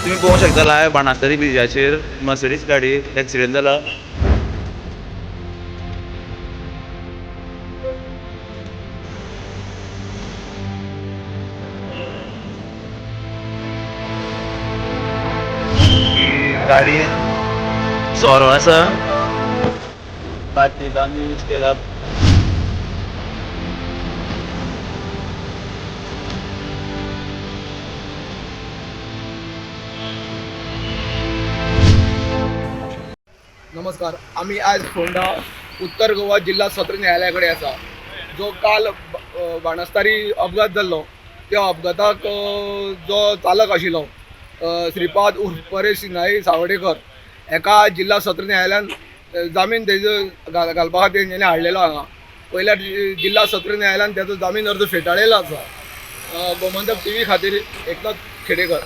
तुम्ही पळोवंक शकता लायव बाणास्तारी ब्रिजाचेर मर्सिडीज गाडी एक्सिडेंट जाला. गाडी सोरो आसा, बाटली यूज केला. नमस्कार. आमी आयज फोंडा उत्तर गोवा जिल्हा सत्र न्यायालया कडेन आसा. जो काल बाणस्तारी अपघात जाल्लो, त्या अपघाताक जो चालक आशिल्लो श्रीपाद उर्फ परेश नाईक सावर्डेकर हेका जिल्हा सत्र न्यायालयान जामीन तेजो घालपा खातीर तेंच्यांनी हाडलेलो हांगा. पयल्या जिल्हा सत्र न्यायालयान तेजो जामीन अर्ज फेटाळलेलो आसा. गोमंतक टीव्ही खातीर एकनाथ खेडेकर.